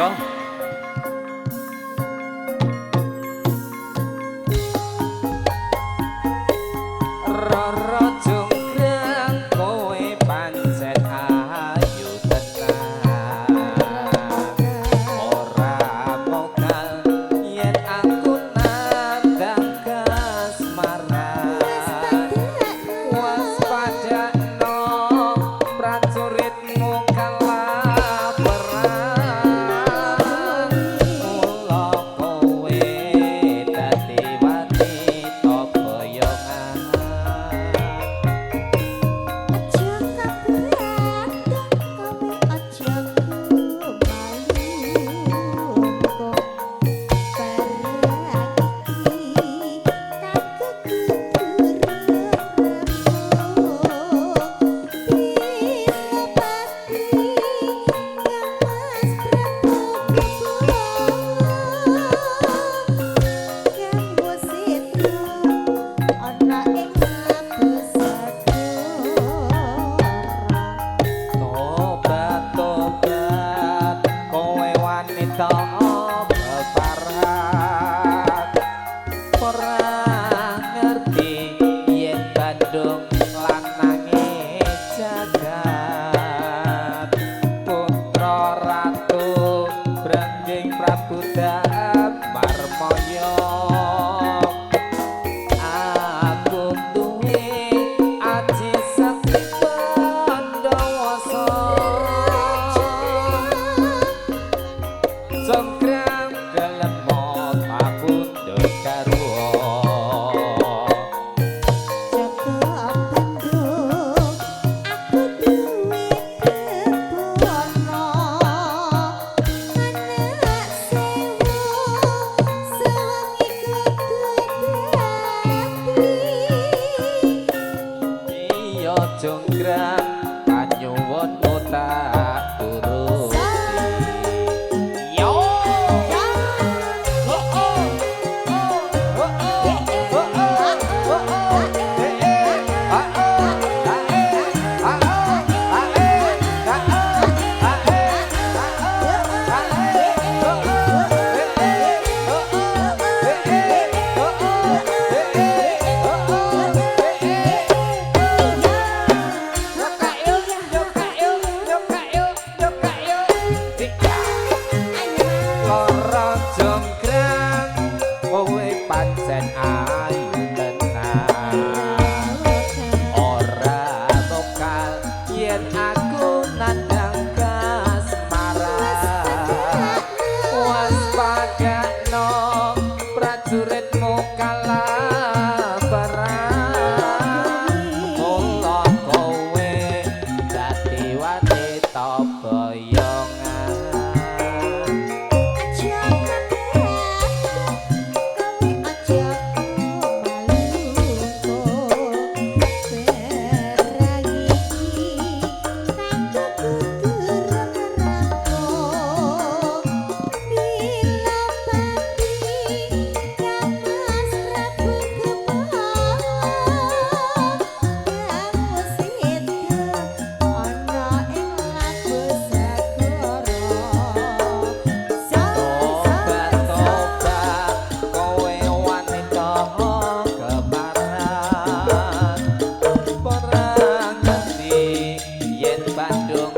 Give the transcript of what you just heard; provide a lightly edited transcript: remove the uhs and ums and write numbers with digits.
Monggo. Roro jonggrang kowe pancen ayu tenan. Ora mokal yen aku nandang kasmaran. Waspadakno prajuritmu kalah perang. Mula kowe dadi wanita boyongan. Aja kabathang kowe aja kumalu kok perang iki kagok kudu rembug. Pilopati Kang Mas Prabu Kepala kang wis sedo ana ing labu segara. Tobat tobat kowe wanita keparat. Ora ngerti yen Bandung lanange jagat. Putra Ratu Brangking Prabu Damarmaya. Aku duwe aji sakti Pandawasa. Jonggrang gelemo kapundhut garwa. Jaga Bandung aku duwe kebono anak sewu sewengi kudu dadi. Iya jonggrang kanyuwunmu tak turuti. Yo. Oh oh oh oh oh oh oh eh eh ah oh ah eh ah oh ah eh ah oh ah eh ah oh ah eh oh oh eh eh oh oh eh eh oh oh eh eh oh oh eh eh. Loro jonggrang kowe pancen ayu tenan. Ora mokal yen aku nandang kasmaran. Waspadakno prajuritmu kalah perang. Mula kowe dadi wanita boyongan. Aja kabathang kowe aja kumalu kok perang iki kagok kudu rembug. Pilopati Kang Mas Prabu Kepala kang wis sedo ana ing labu segara. Tobat tobat kowe wanita keparat. Ora ngerti yen Bandung